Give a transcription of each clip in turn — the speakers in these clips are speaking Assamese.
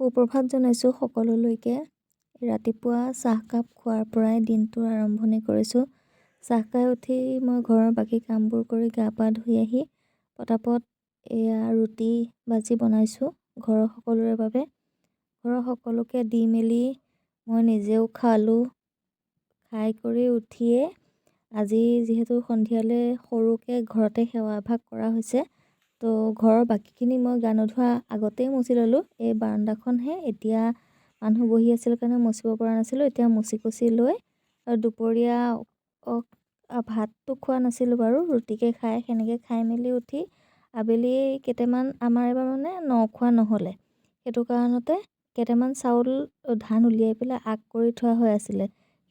সুপ্ৰভাত জনাইছোঁ সকলোলৈকে। ৰাতিপুৱা চাহকাপ খোৱাৰ পৰাই দিনটোৰ আৰম্ভণি কৰিছোঁ। চাহ খাই উঠি মই ঘৰৰ বাকী কামবোৰ কৰি গা পা ধুই আহি পটাপট এয়া ৰুটি ভাজি বনাইছোঁ ঘৰৰ সকলোৰে বাবে। ঘৰৰ সকলোকে দি মেলি মই নিজেও খালোঁ। খাই কৰি উঠিয়ে আজি যিহেতু সন্ধিয়ালৈ সৰুকৈ ঘৰতে সেৱা এভাগ কৰা হৈছে, তো ঘৰৰ বাকীখিনি মই গা নোধোৱা আগতেই মচি ল'লোঁ। এই বাৰাণ্ডাখনহে এতিয়া মানুহ বহি আছিল কাৰণে মচিব পৰা নাছিলোঁ। এতিয়া মচি কুচি লৈ আৰু দুপৰীয়া ভাতটো খোৱা নাছিলোঁ বাৰু, ৰুটিকে খাই সেনেকৈ খাই মেলি উঠি আবেলি কেইটামান আমাৰ এবাৰ মানে ন খোৱা নহ'লে, সেইটো কাৰণতে কেইটামান চাউল ধান উলিয়াই পেলাই আগ কৰি থোৱা হৈ আছিলে,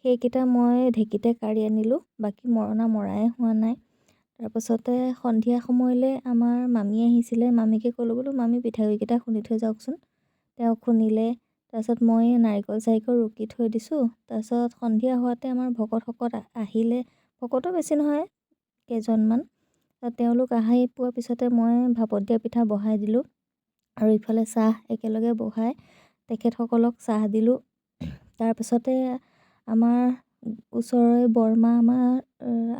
সেইকেইটা মই ঢেঁকীতে কাঢ়ি আনিলোঁ। বাকী মৰণা মৰাই হোৱা নাই। তাৰপাছতে সন্ধিয়া সময়লৈ আমাৰ মামী আহিছিলে। মামীকে ক'লোঁ, বোলো মামী পিঠাগুড়িকেইটা খুন্দি থৈ যাওকচোন। তেওঁ খুন্দিলে। তাৰপাছত মই নাৰিকল চাৰিকল ৰুকি থৈ দিছোঁ। তাৰপাছত সন্ধিয়া হোৱাতে আমাৰ ভকতসকল আহিলে। ভকতো বেছি নহয়, কেইজনমান। তেওঁলোক আহি পোৱাৰ পিছতে মই ভাপত দিয়া পিঠা বহাই দিলোঁ আৰু ইফালে চাহ একেলগে বহাই তেখেতসকলক চাহ দিলোঁ। তাৰপাছতে আমাৰ ওচৰৰে বৰমা আমাৰ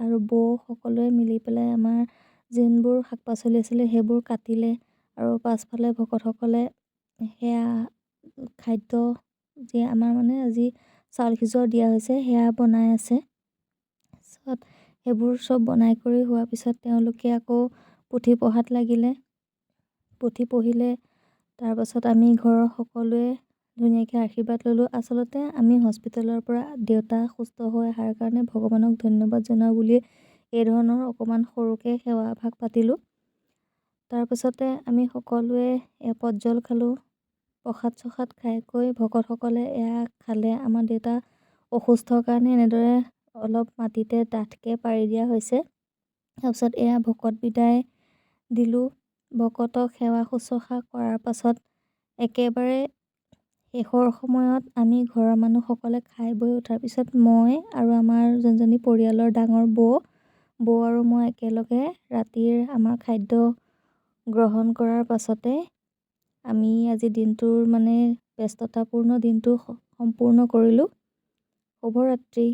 আৰু বৌ সকলোৱে মিলি পেলাই আমাৰ যোনবোৰ শাক পাচলি আছিলে সেইবোৰ কাটিলে আৰু পাছফালে ভকতসকলে সেয়া খাদ্য যে আমাৰ মানে আজি চাউল সিজোৱা দিয়া হৈছে সেয়া বনাই আছে। তাৰপিছত সেইবোৰ চব বনাই কৰি হোৱাৰ পিছত তেওঁলোকে আকৌ পুথি পঢ়াত লাগিলে, পুথি পঢ়িলে। তাৰপাছত আমি ঘৰৰ সকলোৱে ধুনীয়াকৈ আশীৰ্বাদ ল'লোঁ। আচলতে আমি হস্পিটেলৰ পৰা দেউতা সুস্থ হৈ অহাৰ কাৰণে ভগৱানক ধন্যবাদ জনাওঁ বুলিয়ে এই ধৰণৰ অকণমান সৰুকৈ সেৱা এভাগ পাতিলোঁ। তাৰপাছতে আমি সকলোৱে এপদ জল খালোঁ, প্ৰসাদ চসাদ খাই কৰি ভকতসকলে এয়া খালে। আমাৰ দেউতা অসুস্থৰ কাৰণে এনেদৰে অলপ মাটিতে ডাঠকৈ পাৰি দিয়া হৈছে। তাৰপিছত এয়া ভকত বিদায় দিলোঁ। ভকতক সেৱা শুশ্ৰূষা কৰাৰ পাছত একেবাৰে শেষৰ সময়ত আমি ঘৰৰ মানুহসকলে খাই বৈ উঠাৰ পিছত মই আৰু আমাৰ যোনজনী পৰিয়ালৰ ডাঙৰ বৌ, বৌ আৰু মই একেলগে ৰাতিৰ আমাৰ খাদ্য গ্ৰহণ কৰাৰ পাছতে আমি আজি দিনটোৰ মানে ব্যস্ততাপূৰ্ণ দিনটো সম্পূৰ্ণ কৰিলোঁ। শুভৰাত্ৰি।